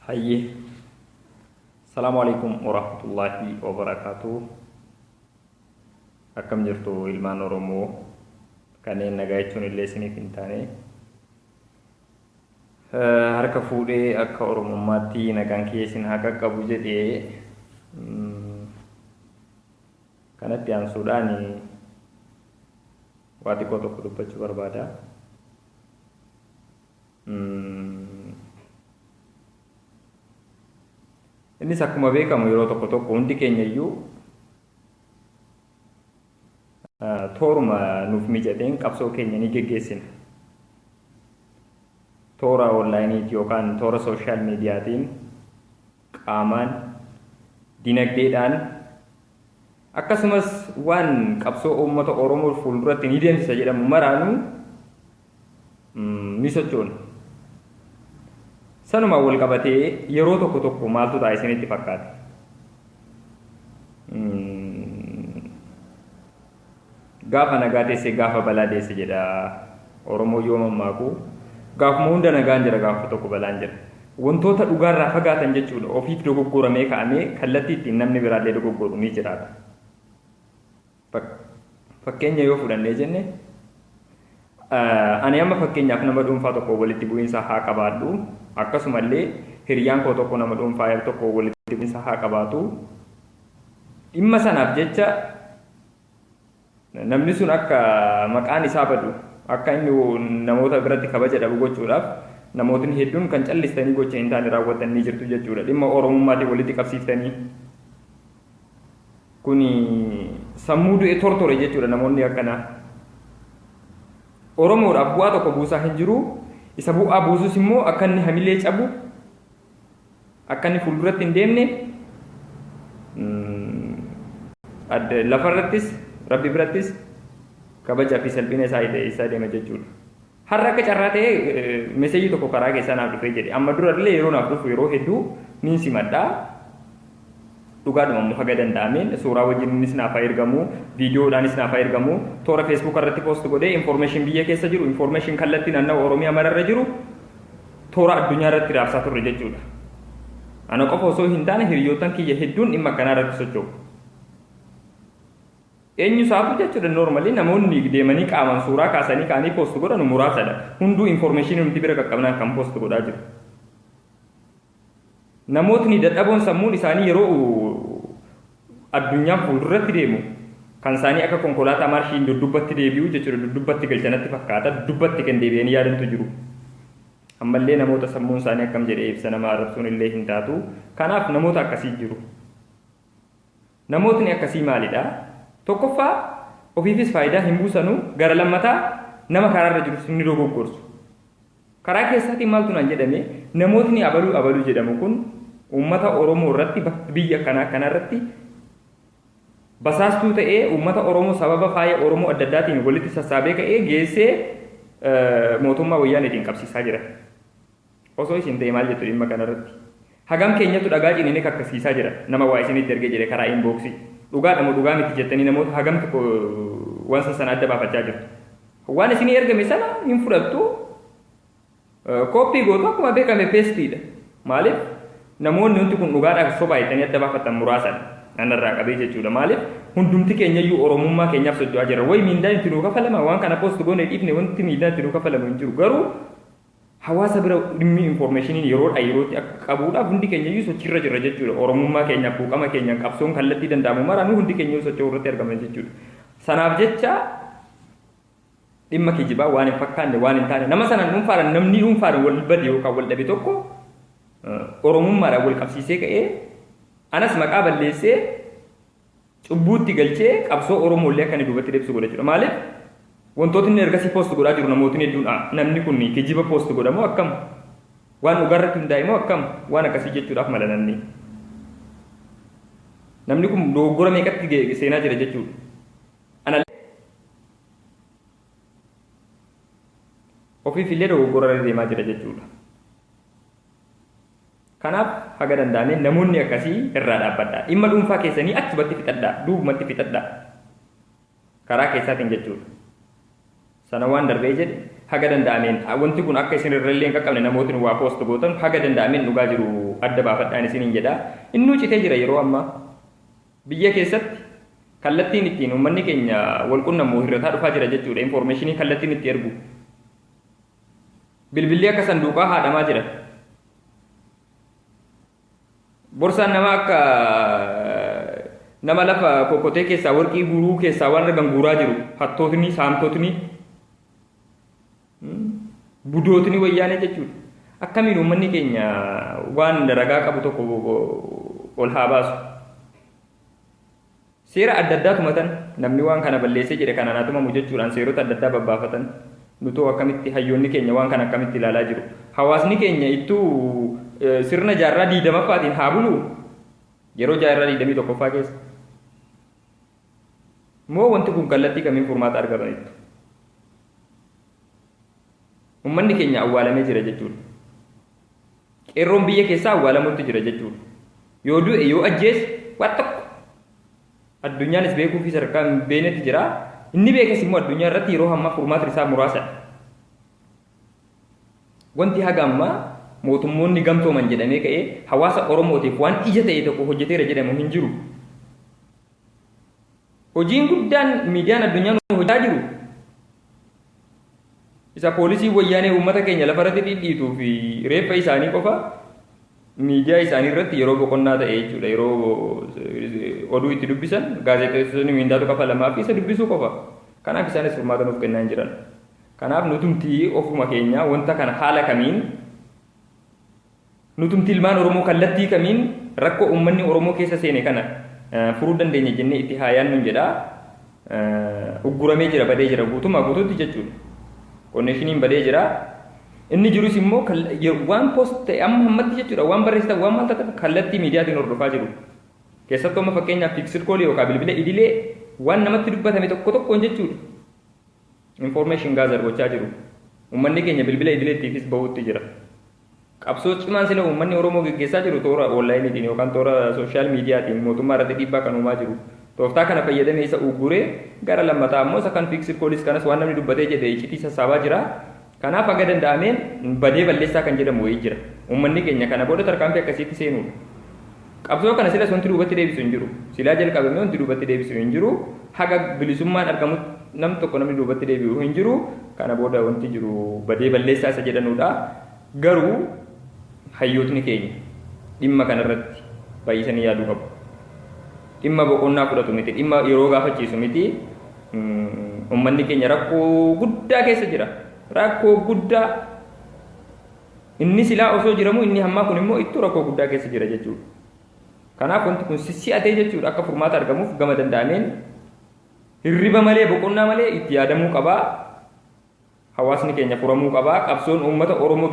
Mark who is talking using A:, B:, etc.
A: Hayyee. Salaamu alaikum warahmatullaahi wabarakaatuh. Akkam jirtu ilmaan Oromoo kanneen nagaa jechuun illee isiniif hin taane. Harka fuudhee akka Oromummaatti nagaan kiyya isin haa qaqqabu jedhee kanatti aansuudhaan waa xiqqoo tokko dubbachuu barbaada. Innis akkuma beekamu yeroo tokko tokko hundi keenya iyyuu tooruma nuuf mijateen qabsoo keenya ni geggeessina. Toora onlaayiniitiin yookaan toora sooshaal miidiyaatiin qaamaan, dinagdeedhaan akkasumas waan qabsoo uummata Oromoo fuulduratti ni deemsisa jedhamu maraanuu ni sochoona. Sanumaan wal qabatee yeroo tokko tokko maaltu ta'a isinitti fakkaate? Gaafa nagaa teesse gaafa balaa deesse jedha Oromoo yoo mammaaku. Gaafuma hunda nagaan jira gaafa tokko balaan jira. Wantoota dhugaarraa fagaatan jechuudha. Ofiif dogoggoramee ka'amee kallattii ittiin namni biraallee dogoggoru ni jiraata. Fakkeenya yoo fudhannee jenne ani amma fakkeenyaaf nama dhuunfaa tokko walitti bu'iinsa haa qabaadhu akkasumallee hiriyaan koo tokko nama dhuunfaa tokko walitti bu'iinsa haa qabaatu dhimma sanaaf jecha namni sun akka maqaan isaa badu akka inni namoota biratti kabaja dhabu gochuudhaaf namootni hedduun kan callistanii gocha hin taane raawwatan ni jirtu jechuudha. Dhimma Oromummaatiin walitti qabsiiftanii. Kuni sammuu du'e tortore jechuudha namoonni akkanaa. Oromoodhaaf bu'aa tokko buusaa hin jiru. Isa bu'aa buusus immoo akka inni hamilee cabu, akka inni fuulduratti hin deemne lafarrattis rabbi birattis kabajaa fi salphina isaa isaa deema jechuudha. Har'a akka carraa ta'ee meseejii tokko karaa keessaa naaf dhufee jedhe. Amma dura illee yeroo naaf dhufu yeroo hedduu niin simadha. Dhugaadhuma immoo haga danda'ameen suuraa wajjinis naaf haa ergamu, viidiyoodhaanis naaf haa ergamu, toora Facebook irratti post godhee information biyya keessa jiru, information kallattii naannawa Oromiyaa mararra jiru toora addunyaa irratti raabsaa turre jechuudha. Ana qofa osoo hin taane hiriyoottan kiyya hedduun dhimma akkanaa irratti socho'u. Eenyu isaatu jechuudha normally namoonni deemanii qaamaan suuraa kaasanii ka'anii post godhanu muraasadha. Hunduu information nuti bira qaqqabnaan kan post godhaa jiru. Namootni dadhaboon sammuun isaanii yeroo addunyaan fuulduratti deemu kan isaanii akka konkolaataa maarshiin duddubbatti deebi'u jechuudha duddubbatti galchanatti fakkaata duddubbatti kan deebi'anii yaadantu jiru. Ammallee namoota sammuun isaanii akkam jedhee ibsa nama arrabsuun illee hin taatu. Kanaaf namoota akkasii jiru. Namootni akkasii maalidha? Tokkoffaa ofiifis faayidaa hin buusanu gara lammataa nama karaarra jirus ni dogoggorsu. Karaa keessaatiin maaltu naan jedhame namootni abaluu abaluu jedhamu kun uummata Oromoo irratti biyya akkanaa akkanaa irratti basaastuu ta'ee uummata Oromoo sababa faaya Oromoo adda addaatiin walitti sassaabee ka'ee geessee mootummaa wayyaaneetiin qabsiisaa jira. Osoo isin ta'e maal jettu dhimma kanarratti? Hagam keenyatu dhagaa ciniinee kakkasiisaa jira nama waa isinitti ergee jedhe karaa inbox. Dhugaadha moo dhugaa miti jettanii namoota hagamtu waan sana adda baafachaa jirtu. Waan isinii ergame sana hin fudhattu. Kooppii gootu akkuma beekame peestiidha. Maaliif namoonni wanti kun dhugaadhaaf sobaa jettanii adda baafattan muraasadha. Anarraa qabee jechuudha. Maaliif hundumti keenyayyuu Oromummaa keenyaaf socho'aa jirra. Wayi miindaan itti nuu kafalama waan kana poost goone dhiifne wanti miindaan itti nuu kafalamu hin jiru. Garuu hawaasa bira dhimmi infoormeeshiniin yeroodhaa yerootti akka qabuudhaaf hundi keenyayyuu sochiirra jirra jechuudha. Oromummaa keenyaaf quuqama keenyaan qabsoon kallattii danda'amu maraanuu hundi keenyayyuu socho'uu irratti argamna jechuudha. Sanaaf jecha dhimma kijibaa waan hin fakkaanne waan hin taane nama sanaan dhuunfaadhaan namni dhuunfaadhaan wal bade yookaan wal dhabe tokko Oromummaadhaan wal qabsiisee ka'ee anas maqaa balleessee cubbuutti galchee qabsoo Oromoo illee akka inni duubatti deebisu godha jechuudha. Maaliif wantootni inni ergasii poost godhaa jiru namootni hedduun namni kun kijiba poost godha moo akkam waan dhugaarratti hundaa'e moo akkam waan akkasii jechuudhaaf mala namni. Namni kun dogoggora meeqatti seenaa jira jechuudha. Ana ofiif illee dogoggora irra deemaa jira jechuudha. Kanaaf haga danda'ameen namoonni akkasii irraa dhaabbadhaa. Dhimma dhuunfaa keessanii achumatti fixadhaa, duubumatti fixadhaa. Karaa keessaatiin jechuudha. Sana waan darbee jedhe Haga danda'ameen wanti kun akka isin irra illee hin qaqqabne namootni waa post gootan haga danda'ameen dhugaa jiru adda baafadhaan isiniin jedha. Innuu citee jira yeroo ammaa. Biyya keessatti kallattiin ittiin uummanni keenya wal qunnamu hir'ataa dhufaa jira jechuudha. Information kallattiin itti ergu. Bilbilli akka sanduuqaa haadhamaa jira. Borsaan nama akka nama lafa kokkotee keessaa warqii guuruu keessaa waan argan guuraa jiru. Hattootni, saamtotni, budootni wayyaanee jechuudha. Akkamiin uummanni keenya waan ragaa qabu tokko ol haa baasu? Seera adda addaa tumatan, namni waan kana balleessee jedhe kanaan haa tumamu jechuudhaan seerota adda addaa babbaafatan. Nutoo akkamitti, hayyoonni keenya waan kana akkamitti ilaalaa jiru? Hawaasni keenya ittuu sirna jaarraa 20ffaatiin haa bulu yeroo jaarraa 21ffaa keessa? Moo wanti kun kallattii kamiin furmaata argatanitti? Uummanni keenya awwaalamee jira jechuudha. Qeerroon biyya keessaa awwaalamutti jira jechuudha. Yoo du'e, yoo ajjeese, waan tokko addunyaanis beekuu fi sadarkaa hin beeknetti jira. Inni beekes immoo addunyaa irratti yeroo ammaa furmaatni isaa muraasadha. Wanti haga ammaa mootummoonni gamtooman jedhamee ka'ee hawaasa Oromootiif waan ija ta'e tokko hojjeteera jedhamu hin jiru. Hojiin guddaan miidiyaan addunyaan hojjechaa jiru isa poolisii wayyaanee uummata keenya lafa irratti dhidhiituu fi reeffa isaanii qofa miidiyaa isaanii irratti yeroo boqonnaa ta'e jechuudha. Yeroo oduu itti dubbisan gaazexeessonni miindaatu kafalamaa fi isa dubbisuu qofa. Kanaaf isaanis furmaata nuuf kennaa hin jiran. Kanaaf nutumti ofuma keenya wanta kana haala kamiin, nutumti ilmaan Oromoo kallattii kamiin rakkoo uummanni Oromoo keessa seene kana furuu dandeenya jennee itti haa yaadnuun jedha. Ugguramee jira, badee jira guutumaa guutuutti jechuudha. Connectioniin badee jira. Inni jirus immoo waan post ta'e amma ammatti jechuudha, waan barreessitan, waan maal taatan kallattii miidiyaatiin hordofaa jiru. Keessattuu amma fakkeenyaaf fixed call yookaan bilbila idilee waan namatti dubbatame tokko tokkoon jechuudha. Information gather gochaa jiru. Uummanni keenya bilbila idileettiifis bahuutti jira. Qabsoo cimaan sila uummanni Oromoo geggeessaa jiru toora onlineiitiin yookaan toora social mediaatiin mootummaa irratti dhiibbaa kan uumaa jiru. Tooftaa kana fayyadamee isa ugguree gara lammataa immoo isa kan fixed callis kanas waan namni dubbatee jedhe iccitii sassaabaa jira. Kanaaf haga danda'ameen badee balleessaa kan jedhamu wayii jira. Uummanni keenya kana booda tarkaanfii akkasiitti seenuudha. Qabsoo kana silas wanti duubatti deebisu hin jiru. Silaa jalqabamee wanti duubatti deebisu hin jiru. Haga bilisummaan argamu nam tokko namni duubatti deebi'u hin jiru. Kana booda wanti jiru badee balleessaa isa jedhanudha. Garuu hayyootni keenya dhimma kanarratti baay'isanii yaaduu qabu. Dhimma boqonnaa fudhatu miti, dhimma yeroo gaafachiisu miti. Uummanni keenya rakkoo guddaa keessa jira. Rakkoo guddaa. Inni silaa osoo jiramu inni hammaa kun immoo ittuu rakkoo guddaa keessa jira jechuudha. Kanaaf wanti kun sissi'atee jechuudha akka furmaata argamuuf gama danda'ameen hirriba malee, boqonnaa malee itti yaadamuu qabaa. Hawaasni keenya furamuu qabaa. Qabsoon uummata Oromoo